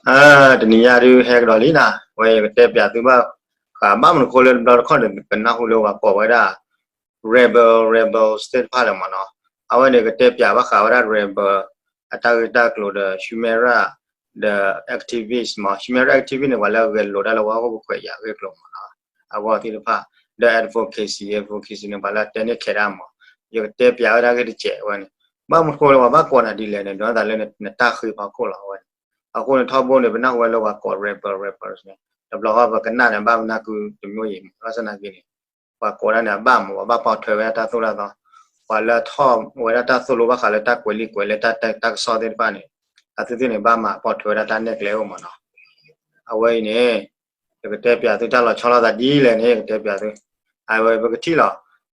အ တနံၤညါဒုးဟဲကဒီးလံနၤ, ဝဲယကတဲပျးသုဘၣ်ဃးဘၣ်မနုၤဃိလၢတဘျီတခီၣ်န့ၣ် ပနၢ်ဟူလၢပှၤကိးဝဲဒၣ် rebel rebels သ့ၣ်တဖၣ်လၢမ့ၢ်နီၤ, အဝဲန့ၣ်ကတဲပျးဘၣ်ဃးဝဲဒၣ် rebel အတၢ်ဂ့ၢ်တၢ်ကျိၤဒီး Sumera ဒီး activist မ့ၢ် Sumera activist န့ၣ် ပှၤလၢအဂဲၤလိာ်တၢ်လၢပှၤဟီၣ်ခိၣ်ဖိခွဲးယာ်အဂ့ၢ်အကျိၤမ့ၢ်နီၤ, အဂီၢ်သ့ၣ်တဖၣ်, ဒီး advocacy, advocacy န့ၣ် ပှၤလၢအတဲန့ၢ်ခဲဒၣ်မ့ၢ်, ယကတဲပျးဝဲဒၣ်ဂ့ၢ်တစဲးဝဲန့ၣ်, ဘၣ်မနုၤဃိလၢပှၤဘၣ်ကိးနၤဒ်လဲၣ်န့ၣ် ဒိးသးလၢနတၢ်ဃ့ဖီခိၣ်လီၤဝဲန့ၣ်, အဃိန့ၣ်ထီဘိန့ၣ် ပနၢ်ဟူဝဲလၢပှၤကိး rebel rebels န့ၣ် တဘျီဃီပကနၣ်န့ၣ် ဘၣ်မနုၤကုတမျိုးအံၤမ့ၢ် ဘၣ်ဆၣ်သနာ်က့န့ၣ် ပှၤကိးဒၣ်န့ၣ် အဘၣ်မ့ၢ် ပှၤဘၣ်ပိာ်ထွဲဝဲဒၣ်တၢ်သိၣ်တၢ်သီ, ပှၤလၢအထီၣ်ဝဲဒၣ်တၢ်သိၣ်လိဘၣ်ဃးလၢတၢ်ကွဲးလံာ်ကွဲးလဲၢ် တၢ်ကစီၣ်သ့ၣ်တဖၣ်န့ၣ် အဝဲသ့ၣ်န့ၣ် ဘၣ်မၤပိာ်ထွဲဝဲဒၣ်တၢ်နဲၣ်ကျဲအိၣ်မ့ၢ်နီၤ, အဝဲအံၤန့ၣ် ယကတဲပျးသုတၢ်လီၤဆီလိာ်သးဒ်လဲၣ်န့ၣ် ယကတဲပျးသု, အဝဲပကထံၣ်လီၤ,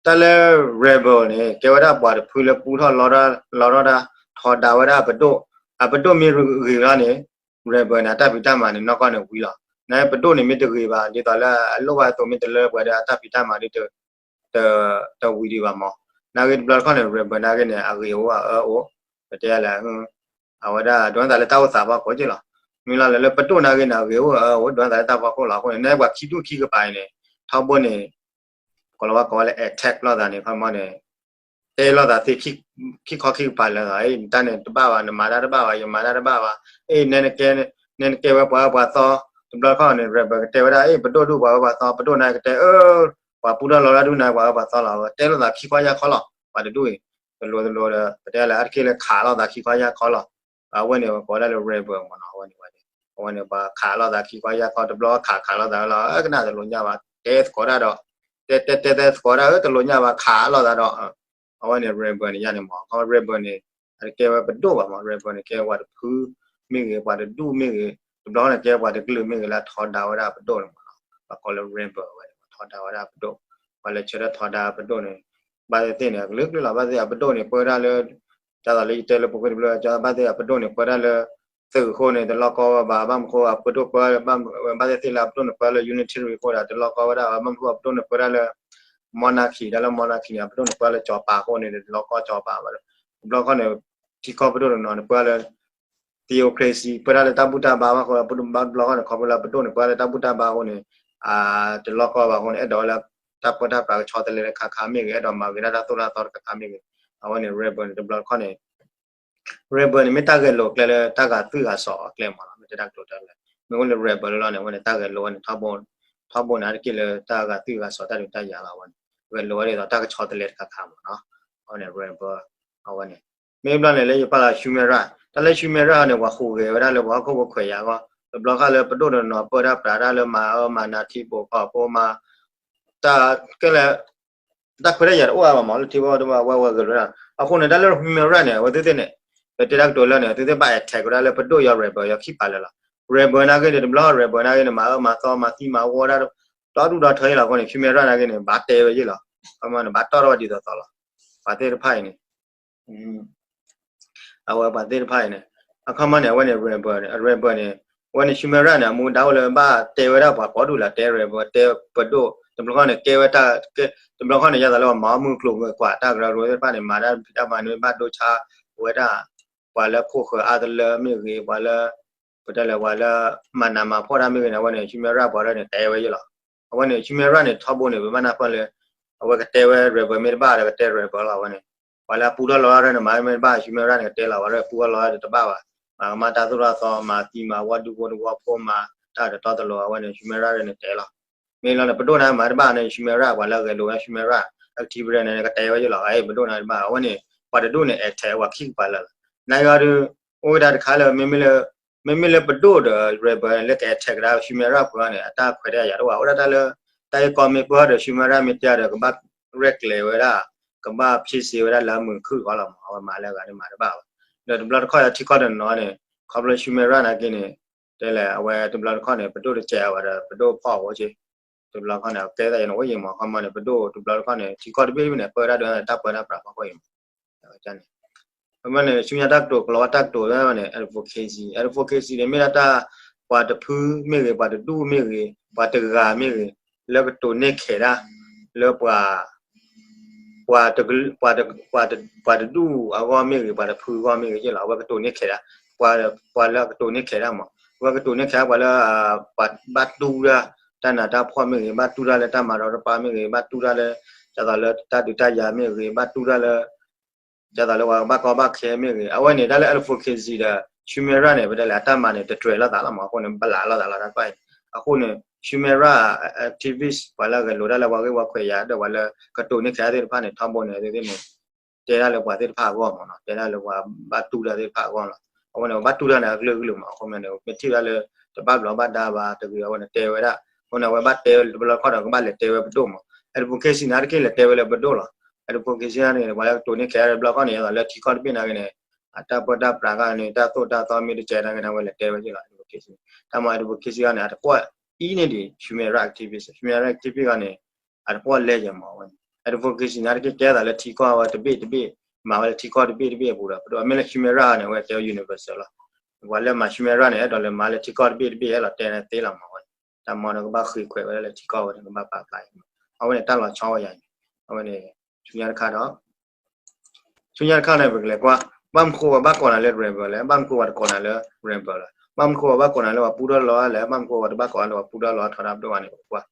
တၢ်လၢ rebel န့ၣ် ကဲဝဲဒၣ်ပှၤတဖုလၢပူထီၣ်လီထီၣ်တၢ် ထီဒါဝဲဒၣ်အပဒိၣ်, အပဒိၣ်မ့ၢ်ဂ့ၤလီၤန့ၣ် rebel န့ၣ် အတၢ်ဖံးတၢ်မၤန့ၣ် နီၢ်ကီၢ်န့ၣ်ဝံၤလီၤ, နပဒိၣ်န့ၣ်မ့ၢ်တဂ့ၤဘၣ် ဒ်သိးလၢအလိၣ်ဘၣ်အသိးမ့ၢ်တလၢပှဲၤဒီး အတၢ်ဖံးတၢ်မၤဒ် တဝံၤဒံးဘၣ်မ့ၢ်, နာ်ဂ့ၢ်တဘျီတခီၣ်န့ၣ် rebel နာ်ဂ့ၢ်န့ၣ် အဂ့ၤအိၣ်အအၢအိၣ်, ပတဲလဲၣ်, အဝဲဒၣ်ဒိးန့ၢ်သးလၢတၢ်အိၣ်သးဖီခိၣ်က့လီၤ, မ့ၢ်လီၤလၢလၢပဒိၣ်နာ်ဂ့ၢ်န့ၣ် အဂ့ၤအိၣ်အအၢအိၣ် ဒိးန့ၢ်သးလၢတၢ်ဖီခိၣ်လီၤ, အဃိန့ၣ် နပှၤခံဒူၣ်ခံကပၤအံၤန့ၣ် ထီဘိန့ၣ် ကိးလီၤဝဲကိးဝဲလၢ attack လိာ်သးန့ၣ် ခီမီန့ၣ် တဲလိာ်သးသ့ ခံခီခံကပၤလၢာ်, တၢ်န့ၣ်တဘၣ်ဘၣ် နမၤတၢ်တဘၣ်ဘၣ် ယမၤတၢ်တဘၣ်ဘၣ်, အ့ နဲနကဲဝဲပှၤအၢပှၤသီ, တဘျီတခီၣ်န့ၣ် rebel ကတဲဝဲဒၣ် အ့ ပဒိၣ်ဒူၣ်ပှၤအၢပှၤသီ, ပဒိၣ်နာ်ကတဲ အၢ ပှၤပူထီၣ်လီထီၣ်ဒူၣ်န့ၣ် ပှၤအၢပှၤသီလီၤ, တဲလိာ်သးခံခီယၢ်ခီလီၤ, ပှၤတဒူၣ်အံၤ တလိၤတလိၤဒီး ပတဲလၢအါတက့ၢ်လၢခးလိာ်သးခံခီယၢ်ခီလီၤ, အဝဲန့ၣ်ကိးဝဲဒၣ်လၢ rebel မ့ၢ်နီၤ, အဝဲန့ၣ် အဝဲန့ၣ် ပှၤခးလိာ်သးခံခီယၢ်ခီ တဘျီခးခးလိာ်သးလီၤ ကနၣ်တလိၤညါဘၣ် တဲသကိးတၢ်ဒီး တဲတဲတဲတဲသကိးတၢ် အၢ တလိၤညါဘၣ် ခးလိာ်သးဒီး အဝဲန့ၣ် rebel န့ၣ်ယါန့ၣ်မ့ၢ် ခီ rebel န့ၣ် အတကဲဝဲပဒိၣ်ဘၣ်မ့ၢ် rebel န့ၣ် ကဲပှၤတဖုမ့ၢ်ဂ့ၤ ပှၤတဒူၣ်မ့ၢ်ဂ့ၤ တဘျီန့ၣ် ကဲပှၤတကလုာ်မ့ၢ်ဂ့ၤလၢအထီဒါဝဲဒၣ်ပဒိၣ်န့ၣ်မ့ၢ်နီၤ, ပှၤကိးလၢ rebel ဝဲန့ၣ် ထီဒါဝဲဒၣ်ပဒိၣ်, ပှၤလၢဆၢထၢၣ်ထီဒါပဒိၣ်န့ၣ် ဘၣ်သ့ၣ်သ့ၣ်န့ၣ် အကလုာ်ကလုာ်လီၤ, ဘၣ်သ့ၣ်သ့ၣ်အပဒိၣ်န့ၣ် ပၢဝဲဒၣ်လၢ ဒ်သိးလၢယတဲလၢပူၤကွံာ်တဘျီ ဘၣ်သ့ၣ်သ့ၣ်အပဒိၣ်န့ၣ် ပၢဝဲဒၣ်လၢ သုးအဃိန့ၣ် တလီၢ်ကီဝဲဘၣ်, ဘၣ်မနုၤဃိ အပဒိၣ်ပၢ ဘၣ်သ့ၣ်သ့ၣ်လၢအပဒိၣ်န့ၣ် ပၢလၢ unitary အဃိဒီး တလီၢ်ကီဝဲဒၣ်, ဘၣ်မနုၤဃိ အပဒိၣ်န့ၣ် ပၢဒၣ်လၢ monarchy ဒၣ်လၢ monarchy န့ၣ် အပဒိၣ်န့ၣ် ပၢလၢစီၤပၤအဃိန့ၣ် တလီၢ်ကီစီၤပၤဘၣ်ဒီး တဘျီခီန့ၣ် ထံကီၢ်ပဒိၣ်တနီၤန့ၣ် ပၢလၢ theocracy ပၢဒၣ်လၢတၢ်ဘူၣ်တၢ်ဘါဘၣ်အဃိ အပဒိၣ်ဘၣ်တဘျီခီန့ၣ် ခီဖျိလၢအပဒိၣ်န့ၣ် ပၢလၢတၢ်ဘူၣ်တၢ်ဘါအဃိန့ၣ် တလီၢ်ကီဘၣ်အဃိန့ၣ် အဲၣ်ဒိးလၢ တၢ်ပၢတၢ်ပြးကဆီတလဲတခါခါမ့ၢ်ဂ့ၤ, အဲၣ်ဒိးမၤဂ့ၤဒၣ်တၢ်သိၣ်တၢ်သီတခါခါမ့ၢ်ဂ့ၤ, အဝဲန့ၣ် rebel န့ၣ် တဘျီတခီန့ၣ် rebel န့ၣ် မ့ၢ်တၢ်ဂဲၤလိာ်ကျဲလၢတၢ်ဂာ်သွံၣ်ဂာ်စီၤအကျဲမ့ၢ်နီၤ, မ့ၢ်တဲတၢ်ကတိၤတၢ်လဲၣ်, မ့ၢ်အိၣ်လၢ rebel လီၤန့ၣ် အဝဲန့ၣ် တၢ်ဂဲၤလိာ်ဝဲန့ၣ် ထီဘိန့ၣ် အါတက့ၢ်လၢတၢ်ဂာ်သွံၣ်ဂာ်စီၤတၢ်ဒုးတၢ်ယၤလီၤ, အဝဲန့ၣ် ဂဲၤလိာ်ဝဲဒ်သိးတၢ်ကဆီတလဲတခါခါမ့ၢ်နီၤ, အဝဲန့ၣ် rebel အဝဲန့ၣ် မ့ၢ်ဘျီန့ၣ်လၢယပာ်လီၤ Sumera, တၢ်လၢ Sumera န့ၣ် ပှၤဟူးဂဲၤဝဲဒၣ်လၢပှၤဟီၣ်ခိၣ်ဖိခွဲးယာ်အဂီၢ်, တဘျီခါလၢပဒိၣ်တနီၤပၢတၢ်ပြးတၢ်လၢမၤအၢမၤနးထံဖိကီၢ်ဖိမၤ တၢ်ကဲလၢ တၢ်ခွဲးတၢ်ယာ်တအိၣ်အါဘၣ်မး လၢထံဖိတဘၣ်ဝဲဝဲဂဲၤလိာ်ဒၣ်, အဃိန့ၣ် တၢ်လၢ Sumera န့ၣ် အဝဲသ့ၣ်သ့ၣ်န့ၣ် ပတဲတၢ်ကတိၤလၢန့ၣ် အဝဲသ့ၣ်သ့ၣ်ဘၣ် attack ဝဲဒၣ်လၢပဒိၣ်ယီၤ rebel ယီၤခံပာ်လၢာ်လီၤ, rebel နာ်က့န့ၣ် တဘျီ rebel နာ်က့န့ၣ် မၤအၢမၤသီမၤသံမၤဝီဒၣ် ဒီဒူၣ်ဒီထၢအံၤလီၤ, အဃိန့ၣ် Sumera နာ်က့န့ၣ် ဘၣ်တဲဝဲယ့ၢ်လီၤ, ခီမီန့ၣ် ဘၣ်တီၢ်ထီၣ်ဝဲဒ်သိးသိးလီၤ, ပှၤသ့ၣ်တဖၣ်အံၤန့ၣ် အဝဲပှၤသ့ၣ်တဖၣ်အံၤန့ၣ် အခီမီန့ၣ် အဝဲန့ၣ် rebel န့ၣ် rebel န့ၣ် အဝဲန့ၣ် Sumera န့ၣ် အမူဒါအိၣ်လၢဘၣ်တဲဝဲဒၣ်ပှၤကိးဒူၣ်လၢတဲ rebel တဲပဒိၣ် တဘျီခီန့ၣ် ကဲဝဲတၢ် တဘျီခီန့ၣ် ယသးလၢပှၤမၤအီၣ်မုၢ်ကျိၤမုၢ်ကွၢ် တၢ်ကရၢကရိသ့ၣ်တဖၣ်န့ၣ် မၤတၢ်ဖံးတၢ်မၤန့ၣ် ဘၣ်ဒိဆါဝဲဒၣ် ပှၤလၢခိၣ်ဃၢၤအါတလၢမ့ၢ်ဂ့ၤ ပှၤလၢ ပတဲလၢပှၤလၢ မၤနးမၤဖှီၣ်တၢ်မ့ၢ်ဂ့ၤန့ၣ် အဝဲန့ၣ် Sumera ပှၤဒၣ်န့ၣ် တဲဝဲယ့ၢ်လီၤ, အဝဲန့ၣ် Sumera န့ၣ် ထီဘိန့ၣ် ပဘၣ်နၢ်ပၢၢ်လၢ အဝဲကတဲဝဲ rebel မ့ၢ်တဘၣ်ဒီးကတဲ rebel လီၤ, အဝဲန့ၣ် ပှၤလၢအပူထီၣ်လီၤဒၣ်န့ၣ် မၤမ့ၢ်တဘၣ် Sumera န့ၣ် ကတဲလီၤ ပှၤလၢအပူထီၣ်လီၤဒၣ်တဘၣ်ဘၣ်, မၤကမၣ်တၢ်သိၣ်တၢ်သီ မၤသံမၤဝီဒူဖိတဝီဖိ မၤတၢ်တတီတလိၤ အဝဲန့ၣ် Sumera ဒၣ်န့ၣ်တဲလီၤ, မ့ၢ်လီၤန့ၣ် ပဒိၣ်န့ၣ်မၤတဘၣ်န့ၣ် Sumera ပှၤလၢအဂဲၤလိာ်ဝဲ Sumera activist န့ၣ် ကတဲဝဲယ့ၢ်လီၤ, ပဒိၣ်န့ၣ်တဘၣ် အဝဲန့ၣ် ပှၤတဒူၣ်န့ၣ် attack ဝဲခံကပၤလၢာ်လီၤ, နာ်ဂ့ၤအီၤဒုး အိၣ်ဝဲဒၣ်တခါလၢ မ့မ့ၢ်လၢပဒိၣ်ဒီး rebel လၢက attack ကဒါ Sumera ပှၤန့ၣ် အတၢ်ခွဲးတၢ်ယာ်တအိၣ်ဘၣ် အိၣ်ဒၣ်တၢ်လၢ တၢ်အ့ၣ်ကီမ့ၢ်ပၢၢ်ဒီး Sumera မ့ၢ်တဲဒီး ကဘၣ်ရဲၣ်ကျဲၤဝဲဒၣ် ကဘၣ်ဖံးစ့ဝဲဒၣ်လၢမုာ်ခုၣ်ဃီလီၤမး အဝဲမၤလၢအဂၤန့ၣ်မၤတဘၣ်ဘၣ်, ဒီးတဘျီတခီၣ်ယထံကီၢ်တနီၤန့ၣ် ခီဖျိ Sumera နာ်က့န့ၣ် တဲလဲၣ် အဝဲတဘျီတခီၣ်န့ၣ် ပဒိၣ်တစဲးအဝဲဒီး ပဒိၣ်ဖီၣ်အဝဲက့ တဘျီတခီၣ်န့ၣ် ကဲသးယဲၢ်န့ၣ် အိၣ်ယံၤမး ခီမီန့ၣ် ပဒိၣ်တဘျီတခီၣ်န့ၣ် ထံကီၢ်တဘ့ၣ်ဘ့ၣ်န့ၣ် ပၢတၢ်ဒိးတၢ်ပၢတၢ်ပြးဖီခိၣ်အံၤမး န့ၣ် အမ့ၢ်န့ၣ် ဆူညါတၢ်ကတိၤ ကလီၤဝဲတၢ်ကတိၤဝဲန့ၣ် advocacy, advocacy န့ၣ် မ့ၢ်ဒၣ်တၢ် ပှၤတဖုမ့ၢ်ဂ့ၤ ပှၤတဒူၣ်မ့ၢ်ဂ့ၤ ပှၤတဂၤမ့ၢ်ဂ့ၤ လၢကတိၤန့ၢ်ခဲးဒၣ် လၢပှၤ ပှၤတကလုာ် ပှၤတ ပှၤတ ပှၤတဒူၣ်အဂီၢ်မ့ၢ်ဂ့ၤ ပှၤတဖုအဂီၢ်မ့ၢ်ဂ့ၤ ယ့ၢ်လီၤ အဝဲကတိၤန့ၢ်ခဲးဒၣ် ပှၤ ပှၤလၢအကတိၤန့ၢ်ခဲးဒၣ်မး ဝဲကတိၤန့ၢ်ခဲပှၤလၢ ပှၤဘၣ်တူၢ်တၢ် တၢ်နးတၢ်ဖှီၣ်မ့ၢ်ဂ့ၤ, ဘၣ်တူၢ်တၢ်လၢတၢ်မၤဒီးတပၤမ့ၢ်ဂ့ၤ, ဘၣ်တူၢ်တၢ်လၢ ဒ်သိးလၢတၢ်ဒုးတၢ်ယၤမ့ၢ်ဂ့ၤ, ဘၣ်တူၢ်တၢ်လၢ ဒ်သိးလၢပှၤဘၣ်ကီဘၣ်ခဲမ့ၢ်ဂ့ၤ, အဝဲန့ၣ် တၢ်လၢ advocacy ဒီး Humira န့ၣ် ပတဲလဲၣ် အတၢ်မၤန့ၣ် တတြဲၤလိာ်သးလီၤမး, အဃိန့ၣ် ဘလးလိာ်သးလီၤတၢ်တဖၣ်အံၤ, အဃိန့ၣ် Humira activist ပှၤလၢအဂဲၤလိာ်တၢ်လၢပှၤဂ့ၢ်ဝီခွဲးယာ် ဒီးပှၤလၢကတိၤန့ၢ်ခဲသ့ၣ်တဖၣ်န့ၣ် ထီဘိန့ၣ်သ့ၣ်န့ၣ် တဲဒၣ်လၢပှၤသ့ၣ်တဖၣ်အဂီၢ်မးနီၤ, တဲဒၣ်လၢပှၤဘၣ်တူၢ်တၢ်သ့ၣ်တဖၣ်အဂီၢ်လီၤ. အဃိန့ၣ် ပဘၣ်တူၢ်တၢ်န့ၣ် အကလုာ်ကလုာ်မး, အဃိန့ၣ် မ့ၢ်ထံၣ်ဝဲဒၣ်လၢ တဘၣ်ဘျီးဘၣ်ဒါဘၣ်တဂ့ၤ အဝဲန့ၣ်တဲဝဲဒၣ်, အဃိန့ၣ် အဝဲဘၣ်တဲဝဲတဘျီခီၣ်ဒီး ကဘၣ်လဲၤတဲဝဲပဒိၣ်မး, advocacy န့ၣ်တက့ၢ်လဲၤတဲဝဲလၢပဒိၣ်လီၤ, advocacy န့ၣ် ပှၤလၢကတိၤန့ၢ်ခဲတဘျီခီၣ်န့ၣ် ဒ်သိးလၢထံကီၢ်တဘ့ၣ်နာ်က့န့ၣ် အတၢ်ပၢတၢ်ပြးကန့ၣ် တၢ်သိၣ်တၢ်သီမ့ၢ်တကဲနာ်က့န့ၣ် အဝဲလဲၤတဲဝဲက့ၤလီၤ advocacy, တၢ်မၤ advocacy ဂီၢ်န့ၣ် အတကွီၣ်အံၤန့ၣ်ဒံး Humira activist, Humira activist ဂီၢ်န့ၣ် အတကွီၣ်လဲၤယဲၢ်မးဝဲန့ၣ် advocacy န့ၣ်တက့ၢ်ကဲသးလၢထံကီၢ်ဝဲတဘ့ၣ်တဘ့ၣ်, မၤဝဲလၢထံကီၢ်တဘ့ၣ်တဘ့ၣ်အပူၤဒီး ပဒိၣ် အမ့ၢ်လၢ Humira န့ၣ် အဝဲတဲဝဲ universal လီၤ, ပှၤလၢမၤ Humira န့ၣ် အဲၣ်ဒိးလဲၤမၤလၢထံကီၢ်တဘ့ၣ်တဘ့ၣ် အဲၣ်ဒိးတဲန့ၣ်သ့လီၤမးဝဲန့ၣ်, တၢ်မၤန့ၣ်ကဘၣ်ဃ့ခွဲးဝဲဒၣ်လၢထံကီၢ်ဝဲန့ၣ် ကဘၣ်ပာ်ဖျါအံၤမး, အဝဲန့ၣ်တၢ်လီၤဆီဝဲယၤန့ၣ်, အဝဲန့ၣ် ဆူညါတခါဒီး ဆူညါတခါန့ၣ် ပကလဲၤကွၢ် ဘၣ်မနုၤဃိပှၤဘၣ်ကိးနၤလၢ rebel လဲၣ်, ဘၣ်မနုၤဃိပှၤတကိးနၤလၢ rebel လဲၣ်, ဘၣ်မနုၤဃိပှၤဘၣ်ကိးနၤလၢပှၤပူထီၣ်လီၤလဲၣ်, ဘၣ်မနုၤဃိပှၤတဘၣ်ကိးနၤလၢပှၤပူထီၣ်လီၤထီဒါပဒိၣ်ဘၣ်န့ၣ် ပကကွၢ်,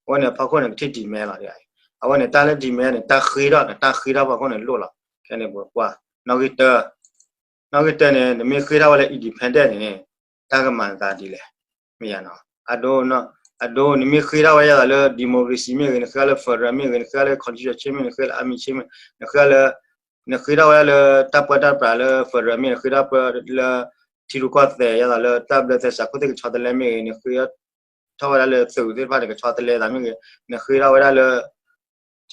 အဝဲန့ၣ် ဖီခိၣ်န့ၣ် ကထံၣ် demand လီၤ, အဝဲန့ၣ် တၢ်လၢ demand န့ၣ် တၢ်ဃ့ထီၣ်န့ၣ် တၢ်ဃ့ထီၣ်ဖီခိၣ်န့ၣ်လိၣ်လီၤ, ခဲန့ၣ်ပကကွၢ်, နီၣ်ဂံၢ်တၢ နီၣ်ဂံၢ်တၢန့ၣ် နမ့ၢ်ဃ့ထီၣ်ဝဲလၢ independent န့ၣ် တၢ်ကမၤနသးဒ်လဲၣ်, မ့ၢ်ယါနီၤ, အဒိ အဒိ နမ့ၢ်ဃ့ထီၣ်ဝဲဒ်သိးလၢ democracy မ့ၢ်ဂ့ၤ, နဃ့ထီၣ်လၢ federal မ့ၢ်ဂ့ၤ, နဃ့ထီၣ်လၢ constitution မ့ၢ်, နဃ့ထီၣ်လၢ army မ့ၢ်, နဃ့ထီၣ်လၢ နဃ့ထီၣ်ဝဲဒၣ်လၢတၢ်ပၢတၢ်ပြးလၢ federal မ့ၢ်, နဃ့ထီၣ်ပၢလၢ ထံရူၢ်ကီၢ်သဲး ဒ်သိးလၢတၢ်ဘျၢသဲစးခိၣ်သ့ၣ်ကဆီတလဲမ့ၢ်ဂ့ၤ, နဃ့ ထီၣ်ဝဲဒၣ်လၢသုးသ့ၣ်တဖၣ်န့ၣ် ကဆီတလဲသးမ့ၢ်ဂ့ၤ, နဃ့ထီၣ်ဝဲဒၣ်လၢ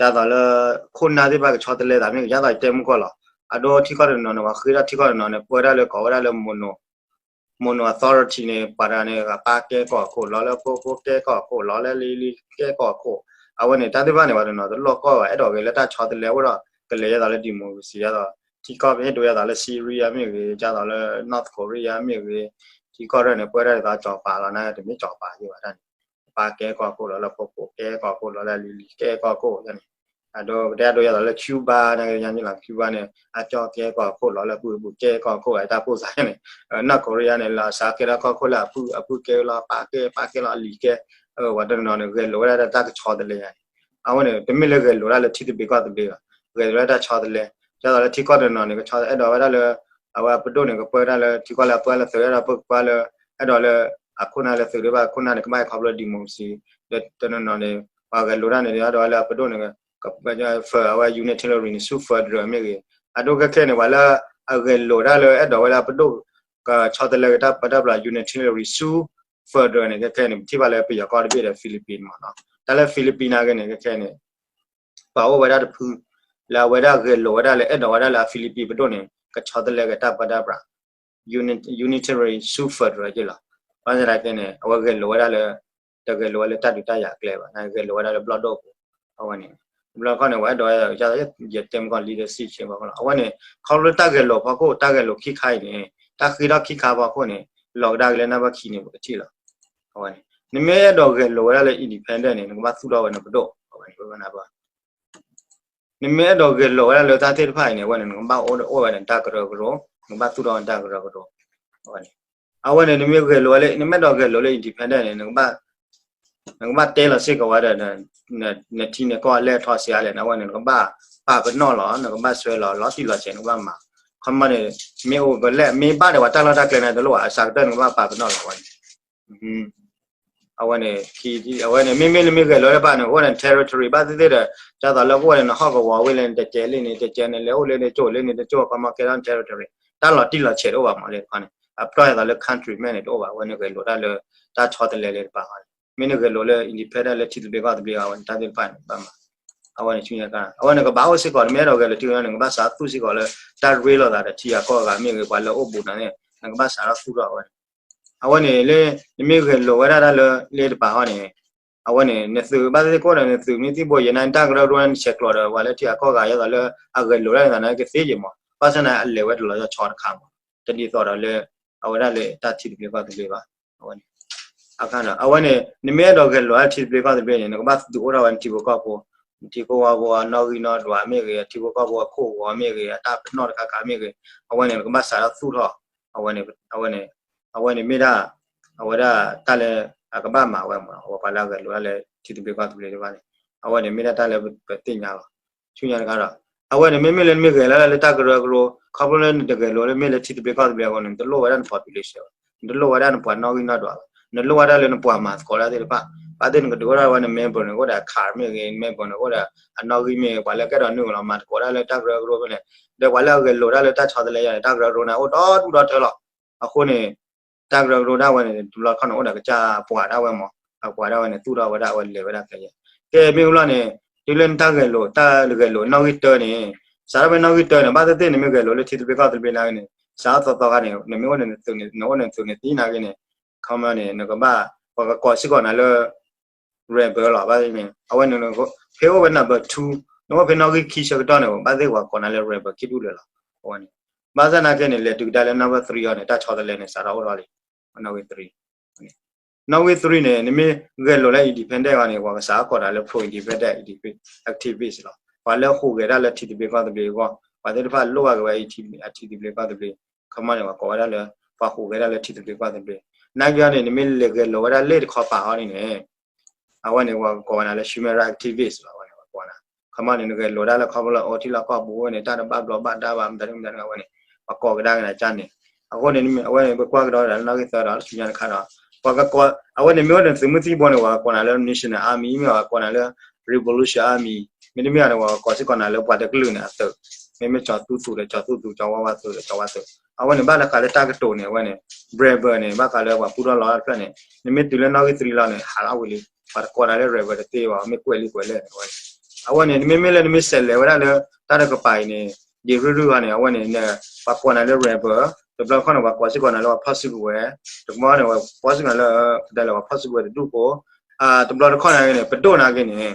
ဒ်သိးလၢ ခိၣ်နၢ်သ့ၣ်တဖၣ်ကဆီတလဲသးမ့ၢ်ဂ့ၤ, ဒ်သိးယတဲမုၢ်ကီၢ်လီၤ. အဒိထံကီၢ်တနီၤန့ၣ် ပှၤဃ့ထီၣ်ထံကီၢ်တနီၤန့ၣ် ပၢတၢ်လၢကိးဝဲဒၣ်လၢ mono, mono authority န့ၣ် ပှၤတဂၤန့ၣ် ပၢ်ကဲကီၢ်ခိၣ်, လီၤလၢဖိဖိကဲကီၢ်ခိၣ်, လီၤလၢလံၤလံၤကဲကီၢ်ခိၣ်, အဝဲန့ၣ် တၢ်သ့ၣ်တဖၣ်န့ၣ် ပှၤတနီၤတလိၣ်ကီၢ်ဘၣ်, အဲၣ်ဒိးဂဲၤလၢတၢ်ဆီတလဲအိၣ်ဒီး ကလဲၤဒ်သိးလၢ democracy ဒ်သိး ထံကီၢ်ပဟ့ၣ်ဒိးဒ်သိးလၢ Syria မ့ၢ်ဂ့ၤ, ဒ်သိးလၢ North Korea မ့ၢ်ဂ့ၤ, ထံကီၢ်တဖၣ်န့ၣ် ပၢတၢ်ဒ်သိးကၠီၤပၤလီၤ, နာ်က့တမ့ၢ်ကၠီၤပၤယဲဘၣ်တၢ်န့ၣ်, ပၢ်ကဲကီၢ်ခိၣ်လီၤ, လၢဖိဖိကဲကီၢ်ခိၣ်လီၤ, လၢလံၤလံၤကဲကီၢ်ခိၣ်န့ၣ်, အဒိ ပတဲအဒိဒ်သိးလၢ Cuba နာ်က့ညါန့ၣ်လီၤ, Cuba န့ၣ် အကၠီၣ်ကဲကီၢ်ခိၣ်လီၤ, လၢပုၢ်အပူၤကဲကီၢ်ခိၣ် တၢ်ပိၢ်စါန့ၣ်, North Korea န့ၣ် လီၤစးကဲထီၣ်ကီၢ်ခိၣ်လၢအပုၢ်, အပုၢ်ကဲလီၤ, ပၢ်ကဲ, ပၢ်ကဲလီၤ, အလံၤကဲ, ပှၤတနီၤန့ၣ် ဂဲၤလိာ်ဝဲဒၣ်တၢ်ကဆီတလဲယါန့ၣ်, အဝဲန့ၣ် တမ့ၢ်လၢဂဲၤလိာ်ဒၣ်လၢထံသဘျ့ကီၢ်သဘျ့ဘၣ်, ဂဲၤလိာ်ဝဲဒၣ်တၢ်ဆီတလဲ, ဒ်သိးလၢထံကီၢ်တနီၤန့ၣ် ကဆီအဲၣ်ဒိးဝဲဒၣ်လၢ အဝဲအပဒိၣ်န့ၣ် ကပၢတၢ်လၢထံကီၢ်လၢအပၢလၢသုး, အဲၣ်ဒိးပၢကပၢလၢ အဲၣ်ဒိးလၢ အခိၣ်နၢ်လၢသုးဒ်ဘၣ်, အခိၣ်နၢ်န့ၣ် ကဘၣ်ခီဖျိ democracy, ဒီးတနီၤနီၤန့ၣ် ပှၤဂဲၤလိာ်တၢ်န့ၣ် အဲၣ်ဒိးဝဲလၢအပဒိၣ်န့ၣ် ကပၢအဝဲ unitary န့ၣ် ဆူ federal မ့ၢ်ဂ့ၤ, အဒိခဲခဲန့ၣ် ပှၤလၢအဂဲၤလိာ်ဒၣ်လၢအဲၣ်ဒိးဝဲလၢအပဒိၣ် ကဆီတလဲက့ၤတၢ်ပၢတၢ်ပြး unitary ဆူ federal န့ၣ် ခဲခဲန့ၣ် ပထံၣ်ဘၣ်လၢပယီၤကီၢ်တဘ့ၣ်ဒီး Philippines မးနီၤ, တၢ်လၢ Philippines နာ်က့န့ၣ် ခဲခဲန့ၣ် ပှၤအိၣ်ဝဲဒၣ်တဖု လၢအဝဲဒၣ်ဂဲၤလိာ်ဝဲဒၣ်လၢ အဲၣ်ဒိးဝဲဒၣ်လၢအ Philippines ပဒိၣ်န့ၣ် ကဆီတလဲက့ၤတၢ်ပၢတၢ်ပြး unitary ဆူ federal က့ၤလီၤ. ဘၣ်ဆၣ်သနာ်က့န့ၣ် အဝဲဂဲၤလိာ်ဝဲဒၣ်လၢ တဂဲၤလိာ်ဝဲလၢတၢ်ဒုးတၢ်ယၤအကျဲဘၣ်, ဂဲၤလိာ်ဝဲဒၣ်လၢဘျီၣ်ဒိၣ်ပူၤ, အဝဲန့ၣ် တဘျီခီန့ၣ် ပှၤအဲၣ်ဒိးဝဲဒၣ် ယတဲမ့ၢ်ကီၢ် leadership ဆ့ၣ်ဖီခိၣ်လီၤ. အဝဲန့ၣ် ခီဖျိတၢ်ဂဲၤလိာ်ဖီခိၣ် တၢ်ဂဲၤလိာ်ခံခါအံၤန့ၣ် တၢ်ဃ့ထီၣ်ခံခါဖီခိၣ်န့ၣ် လီၤကဒါက့ၤလၢနံပါတ်ခံန့ၣ် ပကထံၣ်လီၤ. အဝဲန့ၣ် နမ့ၢ်အဲၣ်ဒိးဂဲၤလိာ်ဝဲဒၣ်လၢ independent န့ၣ် နကဘၣ်သူၣ်ထီၣ်ဝဲနပဒိၣ်, အဝဲန့ၣ် နမ့ၢ်အဲၣ်ဒိးဂဲၤလိာ်ဝဲဒၣ်လၢတၢ်သ့ၣ်တဖၣ်အံၤန့ၣ် အဝဲန့ၣ် နကဘၣ်အိၣ်ဝဲဒၣ်နတၢ်ကရၢကရိ, နကဘၣ်သူၣ်ထီၣ်နတၢ်ကရၢကရိ, အဝဲန့ၣ် အဝဲန့ၣ် နမ့ၢ်ဂဲၤလိာ်ဝဲလၢ နမ့ၢ်အဲၣ်ဒိးဂဲၤလိာ်လၢ independent န့ၣ် နကဘၣ်တဲလီၤစ့ၢ်ကီးဝဲဒီး နထံနကီၢ်အလဲၢ်ထီၣ်ဆံးအါလဲၣ်န့ၣ် အဝဲန့ၣ် နကဘၣ်ပာ်ပနီၣ်လီၤ, နကဘၣ်ဆွဲလီၤ လီၤတံၢ်လီၤဆဲး နကဘၣ်မၤ, ခီမီန့ၣ် မ့ၢ်အိၣ်ကလဲၣ် မ့ၢ်ဘၣ်ဒီးပှၤတၢ်လီၢ်တၢ်ကျဲန့ၣ်တလိၣ်ဘၣ်, အစှၤကတၢၢ်နကဘၣ်ပာ်ပနီၣ်လီၤ အဝဲန့ၣ် အဝဲန့ၣ် အဝဲန့ၣ် မ့မ့ၢ်နမ့ၢ်ဂဲၤလိာ်လၢဘၣ်န့ၣ် အိၣ်ဝဲဒၣ်န territory ဘၣ်သ့ၣ်သ့ၣ်ဒီး ဒ်သိးလၢကအိၣ်ဝဲဒၣ်နဟီၣ်ကဝီၤဝ့ၢ်လၢနတကဲလံန့ၣ် တကဲန့ၣ် လဲၤအိၣ်လၢနကၠိၣ်လၢနတကၠိၣ် ခီမီကဲထီၣ်န territory တၢ်လီၤတံၢ်လီၤဆဲးတအိၣ်ဘၣ်မးလၢတခီန့ၣ် အပတီၢ်ဒ်သိးလၢ country မဲာ်န့ၣ် တအိၣ်ဘၣ်, အဝဲန့ၣ်ဂဲၤလိာ်ဒၣ်လၢ တၢ်ဆီတလဲလၢတပၤဃီန့ၣ် မ့ၢ်နဂဲၤလိာ်လၢ independent လၢထံသဘျ့ကီၢ်သဘျ့အဝဲန့ၣ် တၢ်သ့ၣ်တဖၣ်န့ၣ် ဘၣ်မၤ အဝဲန့ၣ်ဆူညါခါ အဝဲန့ၣ်ကဘၣ်အိၣ်စ့ၢ်ကီး နမ့ၢ်အဲၣ်ဒိးဂဲၤလိာ်ထံန့ၣ် နကဘၣ်စးသူၣ်စ့ၢ်ကီးလၢ တၢ်ရ့လိာ်သးဒီးထံဂၤကီၢ်ဂၤမ့ၢ်ဂ့ၤ ပှၤလၢအိၣ်ဘူးနၤန့ၣ် နကဘၣ်စးထီၣ်သူၣ်ထီၣ်အဝဲန့ၣ် အဝဲန့ၣ်လၢ နမ့ၢ်ဂဲၤလိာ်ဝဲဒၣ်တၢ်လၢလၢတပၤဃီန့ၣ် အဝဲန့ၣ် နသုးဘၣ်သ့ၣ်သ့ၣ်ကအိၣ်ဒီး နသုးမ့ၢ်သံၣ်ဘိယဲၢ်နၤ နတၢ်ကရၢကရိန့ၣ် နဆဲးကျိးဒီး ပှၤလၢထံဂၤကီၢ်ဂၤ ဒ်သိးလၢ အဂဲၤလိာ်ဒၣ်န့ၣ်သးန့ၣ်ကသ့ယဲၢ်မး ဘၣ်ဆၣ်န့ၣ် အလဲၤဝဲတလီၤဆီတခါမး တဒ်သိးဒီးလၢ အဝဲဒၣ်လၢတၢ်ထံသဘျ့ကီၢ်သဘျ့ဘၣ် အဝဲန့ၣ် အခါန့ၣ် အဝဲန့ၣ် နမ့ၢ်အဲၣ်ဒိးဂဲၤလိာ်ဒၣ်ထံသဘျ့ကီၢ်သဘျ့န့ၣ် နကဘၣ်ဒုးအိၣ်ထီၣ်ဝဲနထံဖိကီၢ်ဖိ နထံဖိကီၢ်ဖိအနီၣ်ဂံၢ်နီၣ်ဒွးမ့ၢ်ဂ့ၤ အထံဖိကီၢ်ဖိအခိၣ်ဂီၤမ့ၢ်ဂ့ၤ အတၢ်ပနီၣ်တခါခါမ့ၢ်ဂ့ၤ အဝဲန့ၣ် နကဘၣ်စးထီၣ်သူၣ်ထီၣ် အဝဲန့ၣ် အဝဲန့ၣ် အဝဲန့ၣ်မ့ၢ်ဒၣ် အဝဲဒၣ်တၢ်လၢ အကဘၣ်မၤဝဲမး အဝဲပှၤလၢအဂဲၤလိာ်ဒၣ်လၢထံသဘျ့ကီၢ်သဘျ့တဖၣ်န့ၣ် အဝဲန့ၣ်မ့ၢ်ဒၣ်တၢ်လၢပသ့ၣ်ညါလီၤ. ဆူညါတခါဒီး အဝဲန့ၣ်မ့မ့ၢ်လၢနမ့ၢ်ဂဲၤလီၤလၢတၢ်ကရၢကရိ ခီဖျိလၢနတဂဲၤလိာ်လၢမ့ၢ်လၢထံသဘျ့ကီၢ်သဘျ့အဂီၢ်န့ၣ် နတလိၣ်ဝဲဒၣ်န population ဘၣ်, နတလိၣ်ဝဲဒၣ်နပှၤနီၣ်ဂံၢ်နီၣ်ဒွးဘၣ်, နလိၣ်ဝဲဒၣ်လၢနပှၤမၤသကိးတၢ်သ့ၣ်တဖၣ်, ဘၣ်သ့ၣ်နကဒုးအိၣ်ဒၣ်ဝဲန member န့ၣ် အိၣ်ဒီး card မ့ၢ်ဂ့ၤ, member န့ၣ် အိၣ်ဒီးအနီၣ်ဂံၢ်မ့ၢ်ဂ့ၤ, ပှၤလၢကအဲၣ်ဒိးနုာ်လီၤမၤသကိးတၢ်လၢတၢ်ကရၢကရိဖဲန့ၣ် ဒီးပှၤလၢအဂဲၤလိာ်တၢ်လၢတၢ်ဆီတလဲယၤန့ၣ် တၢ်ကရၢကရိန့ၣ် အိၣ်ဒီဒူၣ်ဒီထၢလီၤ. အဃိန့ၣ် တၢ်ကရၢကရိဒၣ်ဝဲန့ၣ် တဘျီတခီၣ်န့ၣ် အိၣ်ဒီးကစၢ်ပှၤဒၣ်ဝဲမး, အပှၤဒၣ်ဝဲန့ၣ် သူၣ်ထီၣ်ဝဲဒၣ်အဝဲလဲၤဝဲဒၣ်ခဲယဲၢ်. ကဲမ့ၢ်ဝံၤလီၤန့ၣ် တုၤလၢနတၢ်ဂဲၤလိာ် တၢ်ဂဲၤလိာ်နီၣ်ဂံၢ်တၢန့ၣ် စးထီၣ်ဖဲနီၣ်ဂံၢ်တၢန့ၣ် ဘၣ်သ့ၣ်သ့ၣ်နမ့ၢ်ဂဲၤလိာ်လၢထံသဘျ့ကီၢ်သဘျ့နာ်က့န့ၣ် စးထီၣ်သီသီခါန့ၣ် နမ့ၢ်အိၣ်န့ၣ် နအိၣ်န့ၣ်သုးန့ၣ်သံနာ်က့န့ၣ် ခီမီန့ၣ် နကဘၣ် ပှၤကကိးစ့ၢ်ကီးနၤလၢ rebel လီၤ. ဘၣ်သ့ၣ်န့ၣ် အဝဲန့ၣ် ဖဲအိၣ်ဝဲ number two နအိၣ်ဖဲနီၣ်ဂံၢ်ခံဆၢကတီၢ်န့ၣ် ဘၣ်သ့ၣ်ပှၤကိးနၤလၢ rebel ခံဒူၣ်လၢာ်လီၤ. အဝဲန့ၣ် ဘၣ်ဆၣ်နာ်က့န့ၣ် လဲၤတုၤကဒါလၢ number three အီၤန့ၣ် တၢ်ဆီတလဲန့ၣ် စးထီၣ်အိၣ်ထီၣ်လံ နီၣ်ဂံၢ် three နီၣ်ဂံၢ် three န့ၣ် နမ့ၢ်ဂဲၤလိာ်လၢ independent အီၤန့ၣ် ပှၤကစးထီၣ်ကိးနၤလၢ pro-independent activist လီၤ. ပှၤလၢဟူးဂဲၤတၢ်လၢထံသဘျ့ကီၢ်သဘျ့အဂီၢ် ပှၤသ့ၣ်တဖၣ်လိၣ်ဘၣ်က့ၤဝဲ အထံသဘျ့ကီၢ်သဘျ့ ခီမီန့ၣ် ပှၤကိးဝဲဒၣ်လၢ ပှၤဟူးဂဲၤတၢ်လၢထံသဘျ့ကီၢ်သဘျ့ နာ်က့အီၤန့ၣ် နမ့ၢ်လဲၤဂဲၤလိာ်ဝဲဒၣ်လ့ၣ်တခီပၤအီၤန့ၣ်န့ၣ် အဝဲန့ၣ် ပှၤကိးဝဲနၤလၢ human rights activist လီၤ. အဝဲန့ၣ် ပှၤကိးနၤ ခီမီန့ၣ် နဂဲၤလိာ်တၢ်လၢခီဖျိလၢအိၣ်ထံလီၢ်ကီၢ်ပူၤဝဲန့ၣ် တၢ်တဘၣ်ဘျီးဘၣ်ဒါဘၣ် မတၤဒ်မတၤဒ်အဝဲန့ၣ် ပှၤကိးကဒါက့ၤနၤကၢ်န့ၣ် အဃိန့ၣ် အဝဲန့ၣ် ပကွၢ်ကဒီးဒၣ်လၢနီၣ်ဂံၢ်သၢဒီး ဆူညါတခါဒီး ပှၤကကိး အဝဲန့ၣ်မ့ၢ်အိၣ်န့ၣ် သုးမုၢ်သံၣ်ဘိန့ၣ် ပှၤကိးနၤလၢ national army မ့ၢ်ပှၤကိးနၤလၢ revolution army မ့တမ့ၢ်န့ၣ် ပှၤကကိးစ့ၢ်ကီးနၤလၢပှၤတကလုာ်န့ၣ်အသုး မ့မ့ၢ်ကၠီၤသူသူဒီးကၠီၤသူသူ ကၠီၤဝါဝါသူဒီးကၠီၤဝါသူ အဝဲန့ၣ် ဘၣ်လၢဃးလၢတၢ်ကတိၤန့ၣ် အဝဲန့ၣ် rebel န့ၣ် ဘၣ်ဃးလၢပှၤပူထီၣ်လီၤတဖျၢၣ်န့ၣ် နမ့ၢ်တုၤလၢနီၣ်ဂံၢ် three လီၤန့ၣ် ဟးလီၤဝံၤလံ ပှၤတကိးနၤလၢ rebel တသ့ဘၣ် မ့ၢ်ကွဲးလံကွဲးလဲၣ်န့ၣ် အဝဲန့ၣ် အဝဲန့ၣ် နမ့မ့ၢ်လၢနမ့ၢ်ဆဲးလဲၤဝဲဒၣ်လၢ တၢ်တကပၤအံၤန့ၣ် ဒ်ရူၢ်ရူၢ်အီၤန့ၣ် အဝဲန့ၣ် ပှၤကိးနၤလၢ rebel တဘျီတခီၣ်န့ၣ် ပှၤကိးစ့ၢ်ကီးနၤလၢပှၤဖီၣ်စုကဝဲၤ တဘျီန့ၣ် ပှၤကိးစ့ၢ်ကီးနၤလၢ ပတဲလၢပှၤဖီၣ်စုကဝဲၤတဒူၣ်ဖိ တဘျီတခီၣ်န့ၣ် ပဒိၣ်နာ်က့န့ၣ်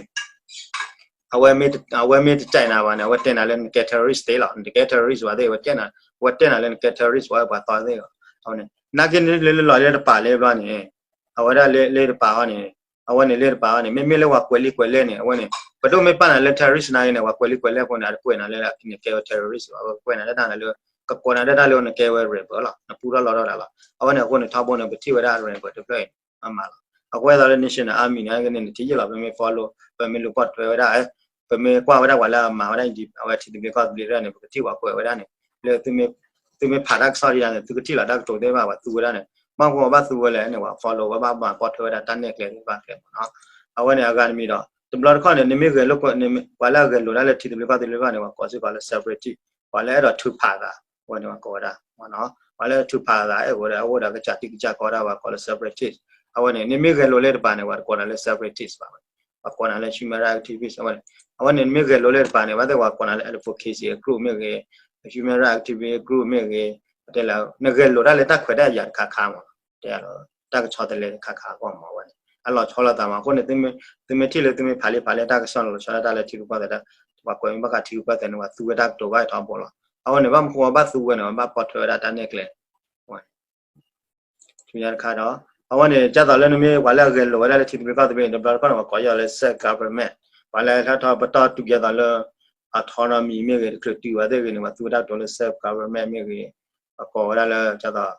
အဝဲမ့ၢ်တတဲနၤဘၣ်န့ၣ် အဝဲတဲနၤလၢနကဲ terrorist သ့လီၤ. နတကဲ terrorist ဘၣ်သ့ၣ် အဝဲတဲနၤလၢနကဲ terrorist ဝဲပှၤသီသ့ၣ်လီၤ. အဝဲန့ၣ် နာ်က့န့ၣ်လၢလၢလီၤလၢတပၤလၢဘျီန့ၣ် အဝဲဒၣ်လၢလၢတပၤအီၤန့ၣ် အဝဲန့ၣ်လၢတပၤအီၤန့ၣ် မ့မ့ၢ်လၢပှၤကွဲးလံကွဲးလဲၣ်န့ၣ် အဝဲန့ၣ် ပဒိၣ်မ့ၢ်ပာ်နၤလၢ terrorist နာ်က့န့ၣ် ပှၤကွဲးလံကွဲးလဲၣ်ဖိန့ၣ် အတကွဲးနၤလၢနကဲဝဲ terrorist ဘၣ် အဝဲကွဲးနၤဒၣ်နၤလၢ ကကိးနၤဒၣ်တၢ်လၢနကဲဝဲ rebel လီၤ. နပူထီၣ်လီထီၣ်တၢ်လီၤ. အဝဲန့ၣ်အဃိန့ၣ် ထီဘိန့ၣ် ပထံၣ်ဝဲဒၣ် rebel တဖျၢၣ်အံၤ အမးလီၤ. အဃိသတးလၢ national army န့ၣ် ကန့ၣ်နထံၣ်ယ့ၢ်လီၤ ပမ့ၢ် follow ပမ့ၢ်လူၤပိာ်ထွဲဝဲဒၣ် ပမ့ၢ်ကွၢ်ဝဲဒၣ်ပှၤလၢအမၤဝဲဒၣ် အဝဲထံသဘျ့ကီၢ်သဘျ့တဖျၢၣ်န့ၣ် ပကထံၣ်ပှၤကွဲးဝဲဒၣ်န့ၣ် လၢ သုမ့ၢ်ဖးတၢ်ကစီၣ်ဒ်ယၤန့ၣ် သုကထံၣ်လီၤတၢ်ကတိၤသ့ၣ်တဖၣ် ပှၤသူဝဲဒၣ်န့ၣ် ဘၣ်မနုၤဘၣ်သူဝဲလဲၣ်န့ၣ် ပှၤ follow ဝဲဘၣ်မၤပိာ်ထွဲဝဲဒၣ်တၢ်နဲၣ်ကျဲသ့ၣ်တဖၣ်ကျဲမးနီၤ. အဝဲန့ၣ်အဂၤတမံၤဒီး တဘျီတခီၣ်န့ၣ် နမ့ၢ်ဂဲၤလိာ် ပှၤလၢအဂဲၤလိာ်ဒၣ်လၢထံသဘျ့ကီၢ်သဘျ့တဖၣ်န့ၣ် ပှၤကိးစ့ၢ်ကီးလၢ separatist ပှၤလၢအဲၣ်ဒိးထုးဖးအသး အဝဲန့ၣ်ပှၤကိးဝဲဒၣ် ပှၤလၢထုးဖးအသး အဲၣ်ဝဲဒၣ်အိၣ်ဒီးကစၢ်တံၢ်ကစၢ်ကီတၢ် ပှၤကိးလၢ separatist အဝဲန့ၣ် နမ့ၢ်ဂဲၤလိာ်လၢတပၤန့ၣ် ပှၤတကိးနၤလၢ separatist ဘၣ် ပှၤကိးနၤလၢ human rights activist အဝဲန့ၣ် အဝဲန့ၣ် နမ့ၢ်ဂဲၤလိာ်လၢတပၤန့ၣ် ဘၣ်သ့ၣ်ပှၤကိးနၤလၢ advocacy group မ့ၢ်ဂ့ၤ human rights activist group မ့ၢ်ဂ့ၤ တဲလၢ နဂဲၤလိာ်ဒၣ်လၢတၢ်ခွဲးတၢ်ယာ်တခါခါမး တဲလၢ တၢ်ကဆီတလဲတခါခါအဂီၢ်မး အဝဲန့ၣ် အလီၤဆီလိာ်သးမး အဃိန့ၣ် သုမ့ၢ်ထံၣ်လၢသုမ့ၢ်ဖးလံဖးလၢတၢ်ကစီၣ်လီၤဆီဒၣ်တၢ်လၢထံရူၢ်ကီၢ်သဲး ပှၤကွဲးမ့ၢ်ဘၣ်ဃးထံရူၢ်ကီၢ်သဲးန့ၣ် ပှၤသူဝဲတၢ်ကတိၤဘၣ်ထီဘိလီၤ. အဝဲန့ၣ် ဘၣ်မနုၤဃိဘၣ်သူဝဲန့ၣ် ဘၣ်ပိာ်ထွဲဝဲဒၣ်တၢ်နဲၣ်ကျဲ ဆူညါတခါဒီး အဝဲန့ၣ် ဒ်သိးလၢနမ့ၢ်ပှၤလၢအဂဲၤလိာ်ဝဲဒၣ်လၢထံသဘျ့ကီၢ်သဘျ့န့ၣ် တဘျီတခီၣ်န့ၣ် ပှၤကိးယီၤလၢ self government ပှၤလၢဟဲထီၣ်ပတီၢ်တုၤဒ်သိးလၢ autonomy မ့ၢ်ဂ့ၤ တချုးတုၤဝဲသ့ၣ်ဂ့ၤန့ၣ် ပှၤသူဝဲတၢ်ကတိၤလၢ self government မ့ၢ်ဂ့ၤ ပှၤကိးဝဲဒၣ်လၢဒ်သိး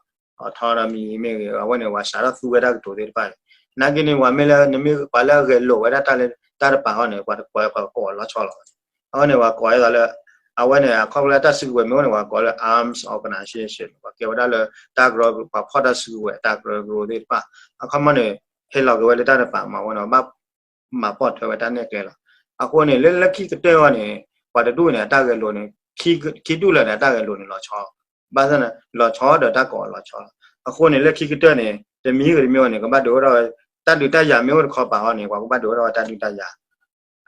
autonomy မ့ၢ်ဂ့ၤ အဝဲန့ၣ် ပှၤစးထီၣ်သူဝဲတၢ်ကတိၤသ့ၣ်တဖၣ်န့ၣ် နာ်က့န့ၣ် ပှၤမ့ၢ်လၢ နမ့ၢ်ပှၤလၢအဂဲၤလိာ်ဝဲဒၣ်တၢ်လၢတၢ်တပၤအဂီၢ်န့ၣ် ပှၤတကိး ပှၤကိးအီၤလီၤဆီလီၤ. အဝဲန့ၣ် ပှၤကိးဒ်သိးလၢ အဝဲန့ၣ် အခီဖျိလၢတၢ်စုကဝဲၤမ့ၢ်အိၣ်န့ၣ် ပှၤကိးလၢ arms organization ပှၤကဲဝဲဒၣ်လၢ တၢ်ကရၢ ပှၤဖီၣ်တၢ်စုကဝဲၤ တၢ်ကရၢကရိသ့ၣ်တဖၣ် အခီပညီန့ၣ် ဟဲလီၤက့ၤဝဲလၢတၢ်တပၤမး အဝဲန့ၣ် ဘၣ်မၤပိာ်ထွဲဝဲတၢ်နဲၣ်ကျဲလီၤ. အဃိန့ၣ် လၢလၢခံကတၢၢ်အဂီၢ်န့ၣ် ပှၤတဒူၣ်န့ၣ် အတၢ်ဂဲၤလိာ်န့ၣ် ခံဒူၣ်လၢာ်န့ၣ် အတၢ်ဂဲၤလိာ်န့ၣ်လီၤဆီ ဘၣ်ဆၣ်န့ၣ် လီၤဆီဒီးတၢ်ကိးအီၤလီၤဆီလီၤ. အဃိန့ၣ် လၢခံကတၢၢ်န့ၣ် တမံၤဂ့ၤတမံၤဂ့ၤန့ၣ် ကဘၣ်ဒုးအိၣ်ထီၣ်ဝဲ တၢ်ဒုးတၢ်ယၤမ့ၢ်အိၣ်တခီပၤအဂီၢ်န့ၣ် ပှၤကဘၣ်ဒုးအိၣ်ထီၣ်ဝဲတၢ်ဒုးတၢ်ယၤ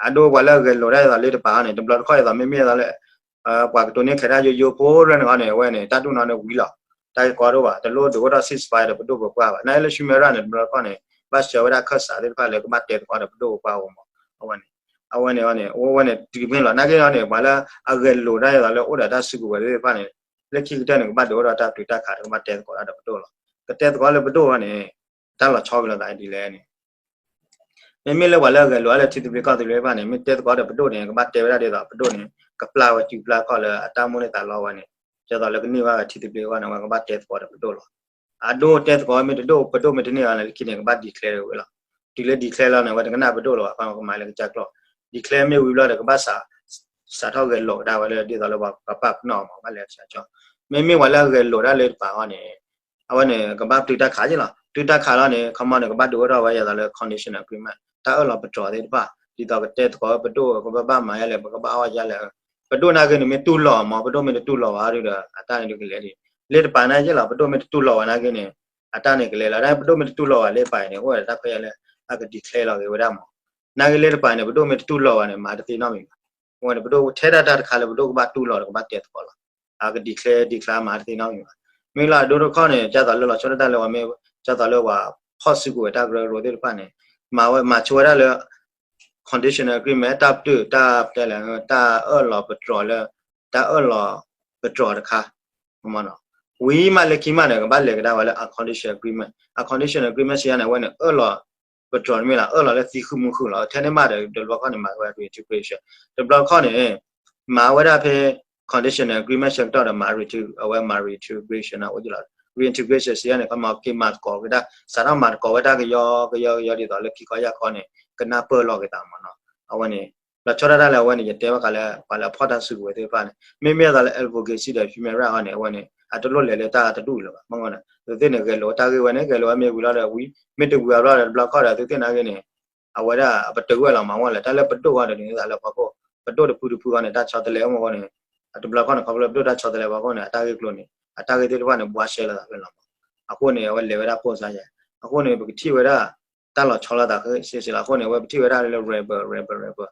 အဒိပှၤလၢအဂဲၤလိာ်တၢ်ဒ်သိးလၢတပၤအဂီၢ်န့ၣ် တဘျီတခီၣ်ဒ်သိးမ့မ့ၢ်ဒ်သိးလၢ ပှၤကတိၤန့ၢ်ခဲးတၢ်ယိယိဖိရၢၢ်န့ၣ်အဂီၢ်န့ၣ် အဝဲန့ၣ် တၢ်ဒုးန့ၣ်ဝံၤလီၤ. တၢ်ကီတအိၣ်ဘၣ် တလိၣ်ဒုးအိၣ်ထီၣ် ceasefire ဒီးပဒိၣ်ပပှၢ်ဘၣ်. နာ်က့လၢ human rights န့ၣ် တဘျီတခီၣ်န့ၣ် ဘၣ်ဆှၢဝဲဒၣ်ခၢၣ်စးသ့ၣ်တဖၣ်လၢကဘၣ်တဲသကိးဒီးပဒိၣ်ပပှၢ်အဂီၢ်မး အဝဲန့ၣ် အဝဲန့ၣ်န့ၣ် အဝဲန့ၣ် တုၤမ့ၢ်လီၤ နာ်က့န့ၣ် ပှၤလၢအဂဲၤလိာ်တၢ်ဒ်သိးလၢအိၣ်ဒီးတၢ်စုကဝဲၤသ့ၣ်တဖၣ်န့ၣ် လၢခံကတၢၢ်န့ၣ် ကဘၣ်ဒုးအိၣ်ထီၣ်တၢ်ပတုာ်တၢ်ခးဒီးကဘၣ်တဲသကိးတၢ်ဒီးပဒိၣ်လီၤ. ကတဲသကိးလၢပဒိၣ်အဂီၢ်န့ၣ် တၢ်လီၤဆီကလီၤသးဒ်လဲၣ်န့ၣ် မ့မ့ၢ်လၢပှၤလၢအဂဲၤလိာ်အါလၢထံသဘျ့ကီၢ်သဘျ့တဖၣ်န့ၣ် မ့ၢ်တဲသကိးဒီးပဒိၣ်န့ၣ် ကဘၣ်တဲဝဲဒၣ်ဒ်သိးပဒိၣ်န့ၣ် ကပျၢ်ဝဲစုပျၢ်ခီၣ်လၢအတၢ်မိၣ်န့ၢ်သးလီဝဲန့ၣ် ဒ်သိးလၢကန့ၢ်ဘၣ်ဝဲထံသဘျ့အဂီၢ်န့ၣ် အဝဲကဘၣ်တဲသကိးဒီးပဒိၣ်လီၤ. အဒိၣ်တဲသကိးမ့ၢ်တဒိၣ် ပဒိၣ်မ့ၢ်တန့ၢ်အီၤန့ၣ် လၢခံန့ၣ် ကဘၣ် declare ဝဲလီၤ. တုၤလၢ declare လီၤန့ၣ် အဝဲတကနၣ်ပဒိၣ်လၢၤဘၣ် ကမၤလၢကစၢ်ကျိာ် declare မ့ၢ်ဝံၤဘျီဒီး ကဘၣ်စး စးထီၣ်ဂဲၤလိာ်ကဒါဝဲလၢ ဒ်သိးလၢပှၤကပာ်ပနီၣ်အီၤမး ဘၣ်လဲၤဆၢကီ မ့မ့ၢ်ပှၤလၢအဂဲၤလိာ်ဒၣ်လၢတပၤအဂီၢ်န့ၣ် အဝဲန့ၣ် ကဘၣ်ပတုာ်တၢ်ခးက့လီၤ. ပတုာ်တၢ်ခးလီၤန့ၣ် ခီမီန့ၣ် ကဘၣ်ဒုးအိၣ်ထီၣ်ဝဲယသးလၢ conditional agreement တၢ်အၢၣ်လီၤပတြီၤသ့ၣ်တဖၣ် ဒ်သိးကတဲသကိးပဒိၣ် ကဘၣ်ဘၣ်မၤယါလဲၣ် ပကဘၣ်အီၣ်ယါလဲၣ် ပဒိၣ်နာ်က့န့ၣ် မ့ၢ်တူၢ်လိာ်မး ပဒိၣ်မ့ၢ်တတူၢ်လိာ်ဘၣ်ဒီး အတၢ်န့ၣ်ဒုးကလဲၤဒ် လၢတပၤနာ်က့လီၤ ပဒိၣ်မ့ၢ်တတူၢ်လိာ်ဘၣ်နာ်က့န့ၣ် အတၢ်န့ၣ်ကလဲၤလီၤ. တၢ်ပဒိၣ်မ့ၢ်တတူၢ်လိာ်ဘၣ်လၢတပၤန့ၣ် အိၣ်ဝဲဒၣ်တၢ်ခွဲးယာ်လၢ အက declare လီၤက့ၤဝဲဒၣ်မး နာ်က့လၢတပၤန့ၣ် ပဒိၣ်မ့ၢ်တတူၢ်လိာ်ဘၣ်န့ၣ် မၤတသ့နီတမံၤဘၣ်. အဝဲန့ၣ် ပဒိၣ်ထဲဒၣ်တၢ်တခါလၢပဒိၣ်ကဘၣ်တူၢ်လိာ်ဒီးကဘၣ်တဲသကိးလီၤ. အက declare declare မၤတသ့နီတမံၤဘၣ်. မ့ၢ်လၢအဒိတခီန့ၣ် ဒ်သိးလၢလီၤဆီဒၣ်တၢ်လၢပှၤမ့ၢ် ဒ်သိးလၢပှၤဖီၣ်စုကဝဲၤတၢ်ကရၢကရိသ့ၣ်တဖၣ်န့ၣ် မၤဝဲ မၤဆိဝဲဒၣ်လၢ conditional agreement တၢ်ပတုာ် တၢ်တဲလဲၣ် တၢ်အၢၣ်လီၤပတြီၤလၢ တၢ်အၢၣ်လီၤပတြီၤတခါ ဝံၤမးလၢခံမးန့ၣ် ကဘၣ်လဲၤကဒါဝဲလၢ unconditional agreement. Unconditional agreement စံးယါန့ၣ် အဝဲန့ၣ် အၢၣ်လီၤပတြီၤတမ့ၢ်လၢ အၢၣ်လီၤလၢသံဃုာ်မူဃုာ်လီၤ. ထဲန့ၣ်မးဒီး တဘျီခီန့ၣ် မၤဝဲ reintegration တဘျီခီန့ၣ် မၤဝဲဒၣ်ဖဲ conditional agreement ဆၢကတီၢ်ဒီး မၤ reintegr အဝဲမၤ reintegration အိၣ်က့လီၤ. reintegration စံးယါန့ၣ် ခီမီက့ၤမၤသကိးက့ၤတၢ် စးထီၣ်မၤသကိးဝဲတၢ်ကယီကယီကယီ ဒ်သိးလၢခံခီယၢ်ခီန့ၣ် ကနၢ်ပၢၢ်လိာ်က့ၤသးမးနီၤ. အဝဲန့ၣ် လီၤဆီဒၣ်တၢ်လၢအဝဲန့ၣ် ယတဲဘၣ်ဃးလၢ ပှၤလၢအဖီၣ်တၢ်စုကဝဲၤသ့ၣ်တဖၣ်န့ၣ် မ့မ့ၢ်အသးလၢ advocacy ဒီး human right အဂီၢ်န့ၣ် အဝဲန့ၣ် အတလိၣ်လဲၤလၢတၢ်တဒူၣ်လၢၤဘၣ်. မ့ၢ်န့ၣ် သုသ့ၣ်န့ၣ် ဂဲၤလိာ်တၢ်ဂ့ၢ်ဝဲန့ၣ် ဂဲၤလိာ်ဝဲမ့ၢ်ဝံၤလီၤဒီးဝံၤ မ့ၢ်တဝံၤအဘျီဒီး တဘျီခီဒီး သုသ့ၣ်နာ်က့န့ၣ် အဝဲဒၣ် ပတဂၢၢ်လီၤမး မ့ၢ်လဲၣ် တၢ်လၢပဒိၣ်အဂီၢ်ဒီး ဒ်သိးလၢပှၤခိၣ် ပဒိၣ်တဖုတဖုအဂီၢ်န့ၣ် တၢ်ဆီတလဲမ့ၢ်အဂီၢ်န့ၣ် တဘျီခီန့ၣ် ခီဖျိလၢပဒိၣ်တၢ်ဆီတလဲပှၤခိၣ်န့ၣ် အတၢ်ဂ့ၢ်ကျိၤန့ၣ် အတၢ်ဂ့ၢ်သ့ၣ်တဖၣ်န့ၣ် ဘှါရှဲလိာ်သးဖဲလီၤမး. အဃိန့ၣ် အဝဲလဲၤဝဲဒၣ်ပိၢ်စါယဲ အဃိန့ၣ် ပကထံၣ်ဝဲဒၣ် တၢ်လီၤဆီလိာ်သးဃ့စ့စ့လီၤ. အဃိန့ၣ် အဝဲပထံၣ်ဝဲဒၣ်လၢ rebel rebel rebel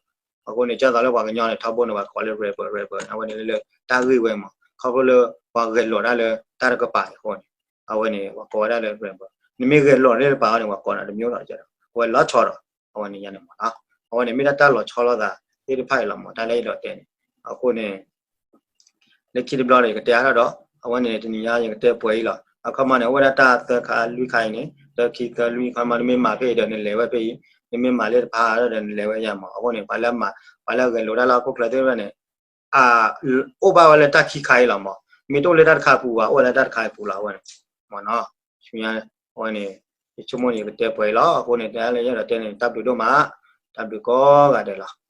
အဃိန့ၣ် ဒ်သိးလၢပှၤကညီန့ၣ် ထီဘိန့ၣ် ပှၤကိးလၢ rebel rebel န့ၣ် အဝဲန့ၣ်လၢတၢ်ဂ့ၢ်ဝဲမး ခီဖျိလၢပှၤဂဲၤလိာ်တၢ်လၢတၢ်တကပၤအံၤအဃိန့ၣ် အဝဲန့ၣ် ပှၤကိးဝဲဒၣ်လၢ rebel နမ့ၢ်ဂဲၤလိာ်န့ၣ်တပၤအီၤန့ၣ် ပှၤကိးနၤတမျိုးဒီး အဝဲလီၤဆီဒီး အဝဲန့ၣ်ညါန့ၣ်မးနီၤ. အဝဲန့ၣ်မ့ၢ်ဒၣ်တၢ်လီၤဆီလိာ်သးသ့ၣ်တဖၣ်အံၤလီၤမး တၢ်လၢယဒီးတဲန့ၣ် အဃိန့ၣ် လၢခံတဘျီဒီး ယကတဲအါထီၣ်ဒီး အဝဲန့ၣ်တနံၤညါယကတဲပှဲၤအံၤလီၤ. အခီမီန့ၣ် အိၣ်ဝဲဒၣ်တၢ်သၢခါလွံၢ်ခါအံၤန့ၣ် တၢခံသၢလွံၢ်ခီမီ နမ့ၢ်မၤဖဲအံၤဒီးနလဲၤဝဲဖဲအံၤ နမ့ၢ်မၤလၢတဖၣ်ဒီးနလဲၤဝဲယါမး. အဃိန့ၣ် ပှၤလၢအဂဲၤလိာ်တၢ်လၢဟီၣ်ခိၣ်ချၢသ့ၣ်တဖၣ်န့ၣ် အ အိၣ်ဘၣ်ဝဲလၢတၢ်ခံခါအံၤလီၤမး. မ့ၢ်တအိၣ်လၢတၢ်တခါအပူၤဘၣ် အိၣ်ဝဲလၢတၢ်တခါအံၤအပူၤလီၤ အဝဲန့ၣ် မ့ၢ်နီၤ. ဆူညါ အဝဲန့ၣ် ယဆိကမိၣ်န့ၣ် ယကတဲပှဲၤအံၤလီၤ. အဃိန့ၣ် တၢ်လၢယအဲၣ်ဒိးတဲန့ၣ် တၢ်ဘျုးဒိၣ်မး တၢ်ဘျုးကိးဂၤဒဲးလီၤ.